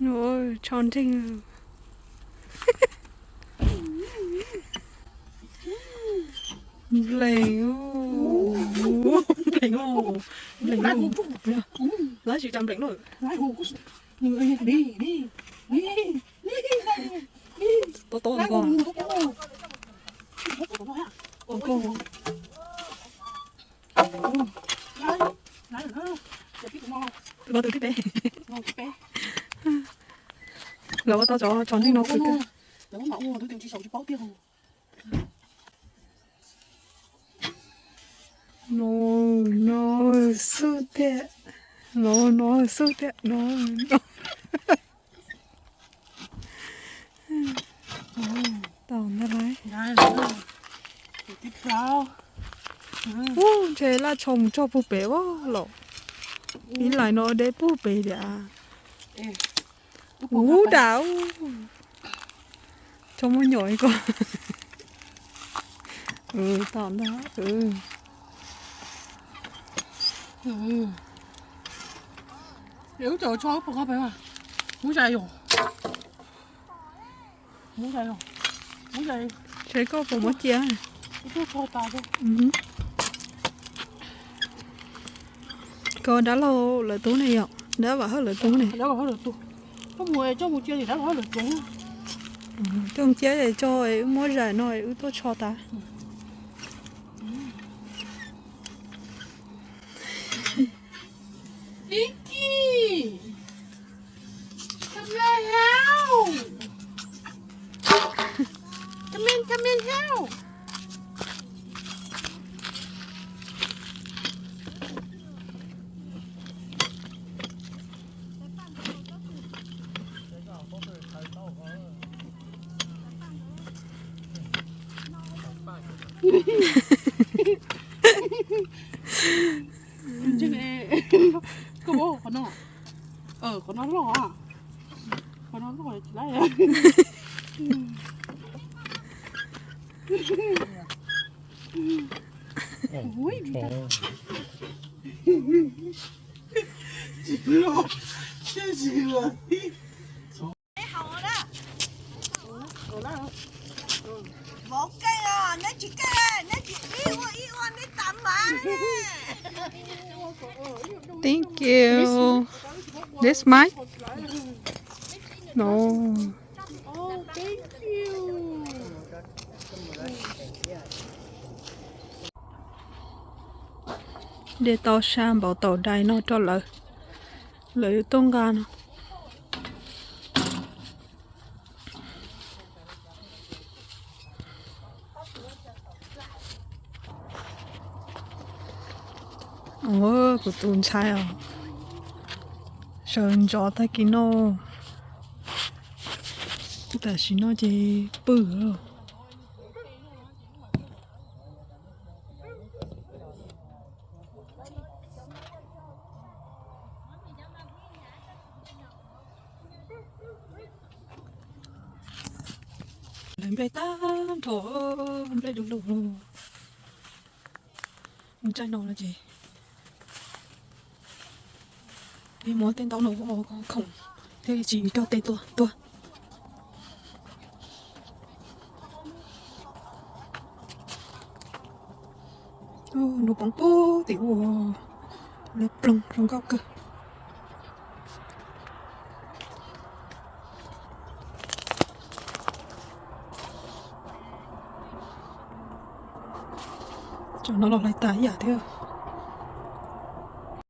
Ua, tsho nreeg. Nplees, nplees, nplees. Lab tsis tas nplees na. Tob tob ko. Tus ko tus thib peb. Lawv ua tau cov tsho nreeg no kawg. No, no xub tiag. No, no xub tiag, no, no. Tau ntag lauj. Ub, ntshe laj tsho mus txog puag pem ua los. Ib lais no deb puag pem tiag. Ub, dam, tsho muaj nyuam ib ko. Tau ntag. Ub, tsho puag qhov pem, muab zais yom. Seb koj puas muab cia. Koj dab laug lawv tub ne yom, dab Vam Hawj lawv tub ne. Coj mus cia, coj mus cia es tso wb muab zais no wb tuaj tsho tas. Come in, come in, help. Koj, qhov no, qhov no loj, qhov no loj tsis laib. Thank you. This mine? No. De tau sab npau taws dais no rau lawv, lawv tuaj nqa no. Kuv tus ntxhais os, sawv ntxov tag kis no, tam sim no ces pw. Lawv nplej tag nrho, nplej du lug. Mus tsaij no no ces peb muab tej ntaub no ua khoom thiaj tsis raug tej tuaj tuag. Nws poob pug tim ua, lawv ploog zoo nkauj kawg. Cov no los hlais tas ib yam thiab.